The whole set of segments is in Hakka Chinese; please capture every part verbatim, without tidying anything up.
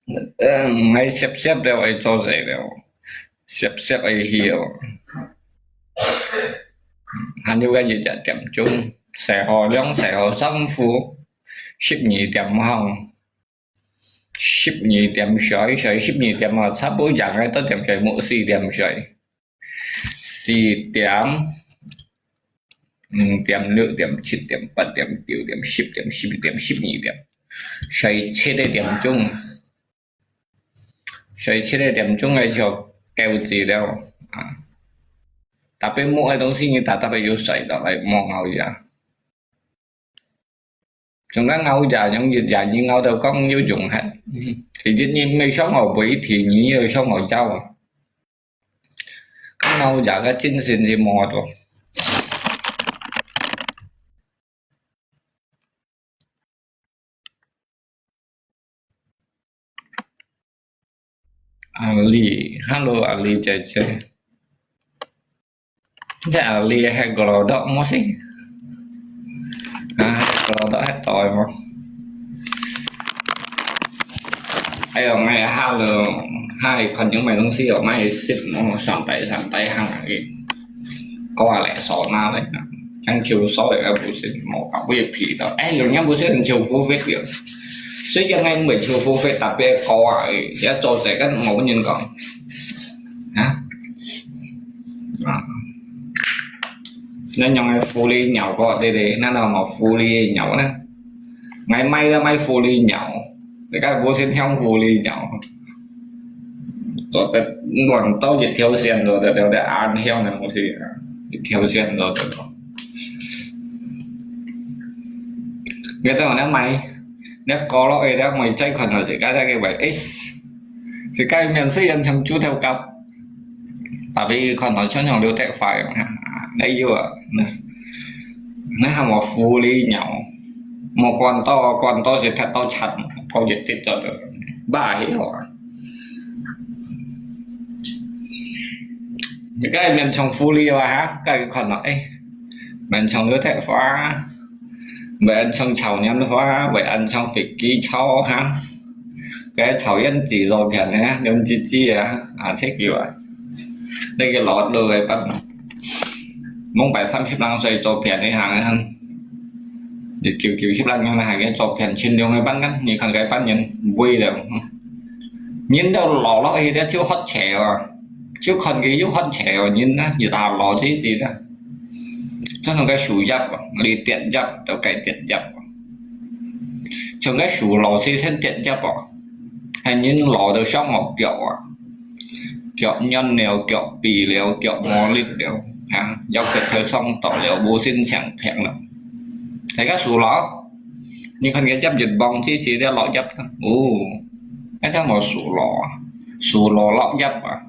嗯，愛歇歇了，愛做事了，歇歇愛去哦。還有个一隻點鐘，洗好涼，洗好衫褲，十二點吼，十二點睡，睡十二點啊，差不多樣个，到點睡，目四點睡。四點、五點、六點、七點、八點、九點、十點、十一點、十二點，睡七个點鐘，睡七个點鐘个就夠子了啊。Tapi目个東西你大大个有睡到來，莫熬夜。 總个熬夜，用一夜你熬到講有用忒。嗯，第一日未想好，第二日又想好走啊。講熬夜个精神是無到。 阿麗，Hello，阿麗姐姐。這阿麗係個老豆麼事？啊，個老豆係對麼？哎喲，𠊎Hello，還看有麼東西哦，𠊎食麼上台上台行啊，个，个啊來手拿來啊，像手手个不是，無搞不一皮的。哎，有人不是很求付費的，所以講𠊎毋會求付費，特別个啊，要做這個無人講。 啊？啊。恁樣个狐狸鳥過，對對，那那麼狐狸鳥呢？𠊎賣个賣狐狸鳥，這個不是像狐狸鳥，做得亂到一條線，做得了得安向个東西啊，一條線做得了。你等下賣，你過落去了，每再看到自家那個位，哎， 自家面色人像豬頭甲，tapi看到像像劉德華樣哈，哎喲啊，那那喊我狐狸鳥，莫管到管到是踢到慘，到一跌做得，bah喲啊。自家面像狐狸哇哈，自家看到哎，面像劉德華。 會恁像炒年花，會恁像飛機炒哈。該炒胭脂做片个，用雞雞啊，啊，切球啊。那個老老个班，蒙百三十零歲做片个行，一九九十零年還个做片，盡量个班个，你看該班人，唔會了。人都老落去了，就喝茶哦，就看佢又喝茶哦，人呢，一下老去死了。 像該樹葉啊，你跌葉就該跌葉啊。像該樹老死先跌葉啊，係人老到上無腳啊，腳軟了，腳跛了，腳無力了，啊，腰骨頭傷到了，無心情平了。大家樹老，你看該葉一望，只是了落葉啊，哦，該像無樹老啊，樹老落葉啊。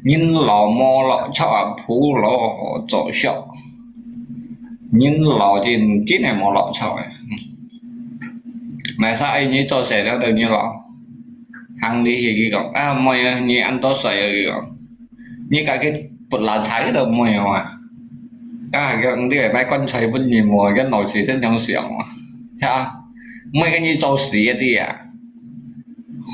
人老無樂趣啊，扶老做少。人老真，真係無樂趣个。嗯。哪儕愛你做事了，等你老。行入去佢講，啊，妹啊，你恁多歲啊，佢講。你家己不拉柴都妹啊。啊，佢講，你會買棺材分人無？跟老師先用想啊。哈，妹跟你做事一啲啊。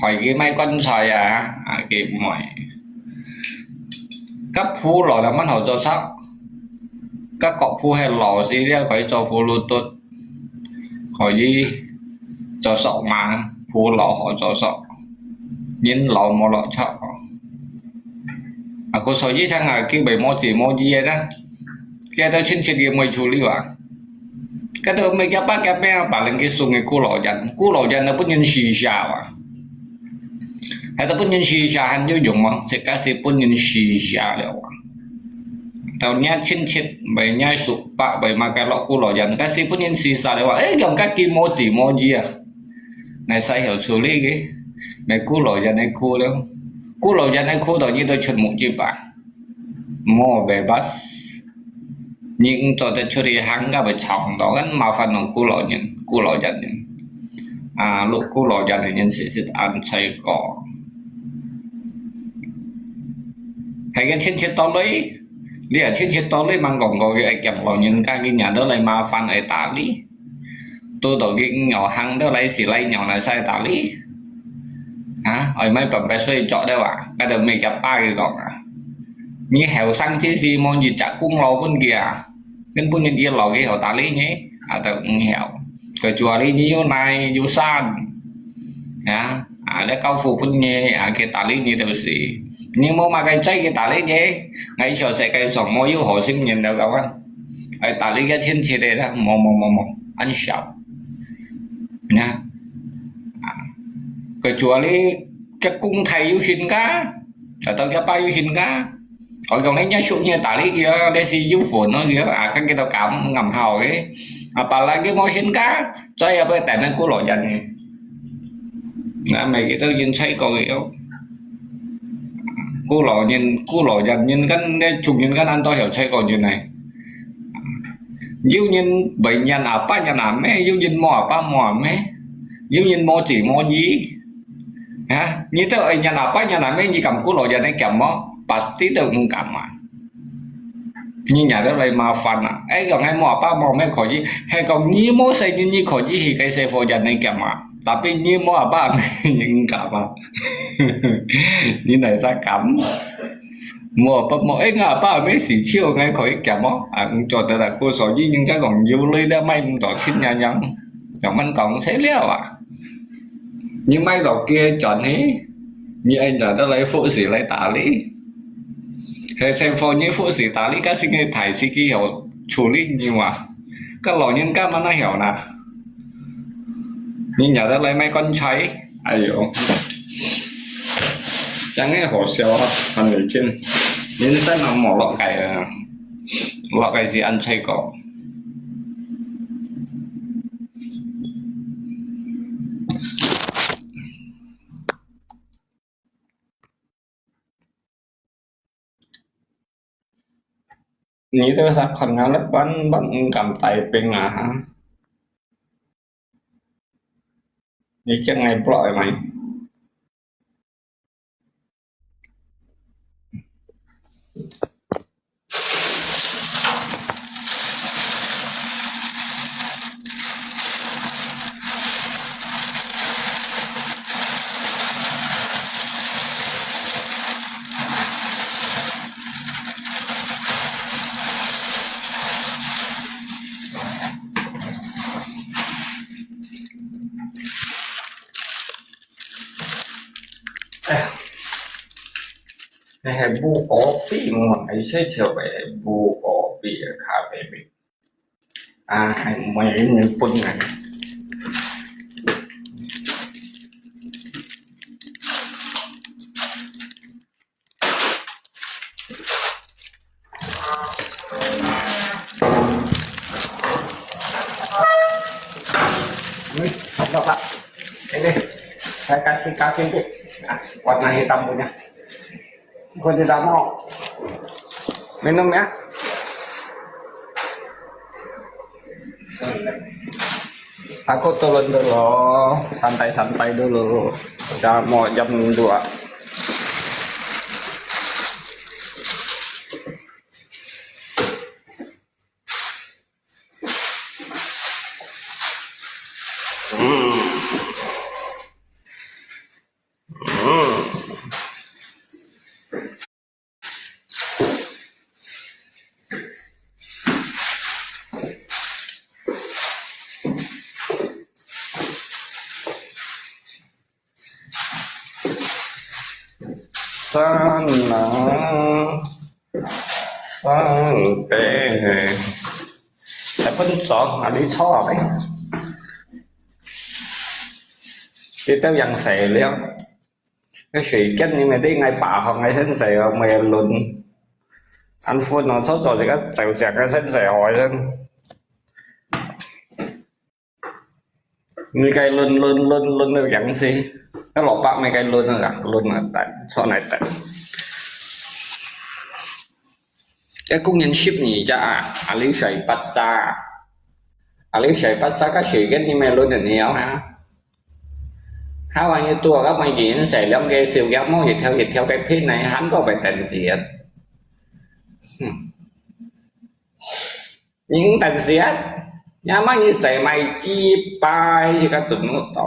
害佢買棺材啊，啊，佢毋愛。該扶老了蠻好做事，該國父係老死了可以做葫蘆墩，可以做索馬，扶老好做事。人老無樂趣。啊，故所以像啊，佢會無子無兒个啦，佢都親戚个妹處理啊。 該都毋係叫爸叫咩，把人去送个孤老院，孤老院都分人施捨啊。還都分人施捨還有用嗎？自家係分人施捨了啊。到若親戚，為若叔伯，為麼个落孤老院，該係分人施捨了啊。哎，用家己無子無兒啊。哪儕曉處理个？買孤老院个苦了。孤老院个苦到你都出目汁啊。 無bebas。你毋做得出去行，該會吵到，恁麻煩咯，孤老人，孤老人。啊，孤老人个人其實恁衰過。係个親戚到來，你啊親戚到來，吂講過佢愛兼老人家，佢惹到來麻煩愛打理。 堵到佢有行到來時來，有來使打理。啊，愛買半百歲著个哇，該就乜佢爸佢講啊。你後生之時無一隻功勞分佢啊，根本你老个好打理你，啊，就毋曉。佢主要你有奶有產，啊，啊，你交付分你，啊，佢打理你就是。你無麼个仔佢打理你，𠊎小世界上無有好心人了，各位。愛打理个親戚个啦，無，無，無，無，恁少。 啊，啊，佢主要你个公太有身家，啊，到佢爸有身家。我講你若叔若打理佢啊，你是有份啊佢啊，啊，跟佢到咁啱好个。啊，apalagi無身家，再也不會帶咩古老人呢。啊，每个都人才過个哦。古老人，古老人，人跟那穷人跟恁多有才過人呢。 有人會認阿爸認阿姆，有人無阿爸無阿姆，有人無姊無姨。啊，你都愛認阿爸認阿姆，你敢顧老人个兼無？Pasti都毋敢啊。你惹到來麻煩啊！哎，講該無阿爸無阿姆可以，係講你無細人，你可以去該細伙人个兼啊。Tapi你無阿爸阿姆，你毋敢啊。你哪儕敢？ 無，無，無，哎，吾爸乜係笑，𠊎可以兼哦。啊，毋做得啦，故所以人家講有鐳了買毋到親人樣，樣般講細了啊。你買落去轉去，你愛拿得來服侍來打理。係生活你服侍打理，該係你大事佢有處理你啊。該老人家嘛哪曉啦？ 你惹得來買棺材，哎喲，真个好笑啊，很危險。人生啊，莫落界啊，落界是恁衰个。你都識看啊，你班班毋敢帶兵啊，哈？你驚𠊎block係咪？ 哎呀，你係無可比，我還係就係無可比个咖啡味。啊，還毋會有人分啊。 Ini, coba. Ini, saya kasih kaki dikit. Nah, warna hitam punya. Ikut tidak mau. Minum ya. Aku turun dulu, santai-santai dulu. Udah mau jam dua. Hmm. Hmm. Sana, santai. Saya pun sok, ada cok apa? Kita yang saya lihat. 該時間你乜知𠊎爸學𠊎先生啊，乜論。恁煩惱，早早自家走走个先生學先。你該論論論論到樣式，該蘿蔔乜該論啊，論啊等，坐來等。該工人十二隻啊，啊你洗八儕，啊你洗八儕，該時間你乜論得了啊？ Hawanya tua ka mai gin sai liang ke siu yang mo ye thiau ye thiau ke pin nai han ko bai tan siat. Ning tan siat. Nya ma ni sai mai chi pai si ka tun nu to.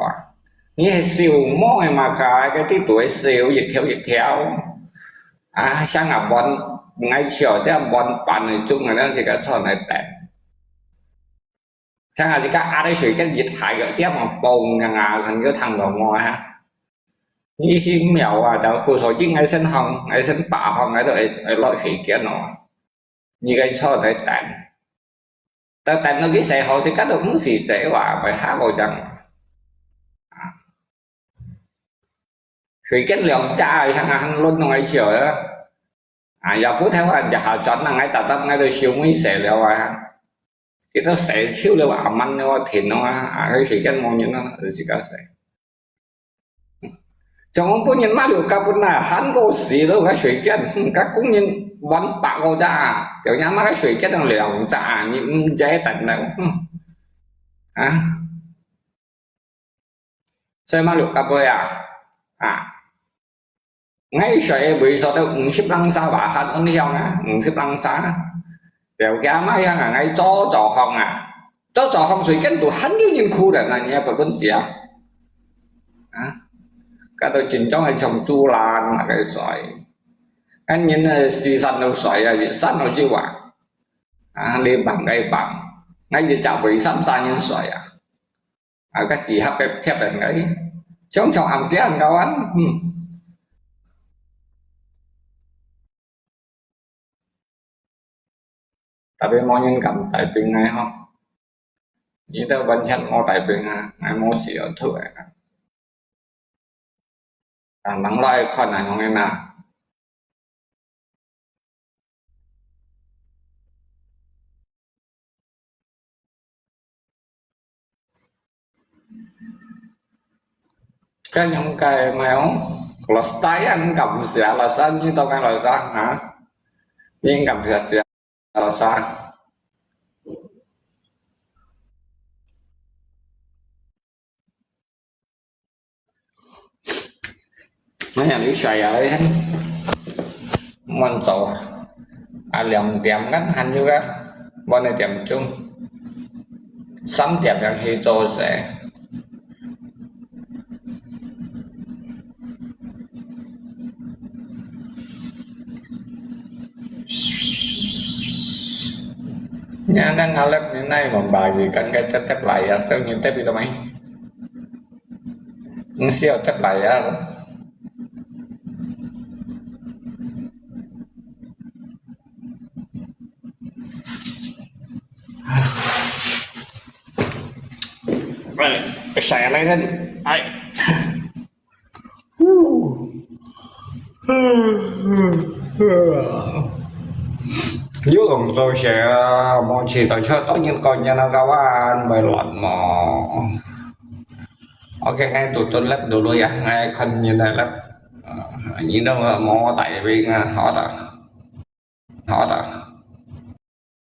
你係燒毛个嘛，該个地圖係燒一條一條。啊，像啊，碗，𠊎笑，這碗板个種个，咱自家坐來等。像啊，自家壓个水跟一下个，這樣嘛，嘣，啊，可能就燙到我啊。你是苗啊，就不說應該先烘，應該先拔烘，應該都會，會落水跟哦。你該坐來等。 等，等到佢洗好，自家都毋使洗哇，會下好樣。水跟兩隻啊，像啊，還輪到𠊎笑啊。啊，也不太晚，一下轉啊，𠊎搭搭，𠊎都燒尾洗了啊。佢都洗臭了啊，慢了啊，停了啊，啊，該水跟無人啊，就自家洗。 像講本人馬六甲本來，還過死了，該水跟，哼，該工人萬把个咋，就因為該水跟兩隻，你毋知等等，哼，啊，所以馬六甲个啊，啊，𠊎水个位所在五十零沙吧，還恁樣啊，五十零沙，了解嘛樣啊，𠊎早早放啊。 到早上水跟都還有人哭的，那你也不能講啊。啊，該都真正个像豬欄那个水，恁人个四散都水啊，一散都有啊。啊，你放个放，那一隻為三三人水啊。啊，該只合个貼人个，常常暗地暗搞啊，嗯。 特別無人敢帶兵个吼，你都完全無帶兵啊，𠊎無需要出來啊。啊，人來看啊，用个啦。該樣个，哎喲，老師啊，你敢寫老師，你到該老師啊？你敢寫寫老師啊？哎呀，你晒啊，滿早啊，啊，兩點kan還有个，半个點鐘，三點正去做事。你nang ngalap ni nai mambagi kan kay tetep layar, tau ni tetep ito mai. Ang siya tep layar. Ay, saya lang yan. Ay. 有工作時啊，無事就出到人講人个玩，會亂嘛。OK，𠊎tutup live dulu ya，𠊎看人个live。啊，你都無帶兵啊，好的，好的。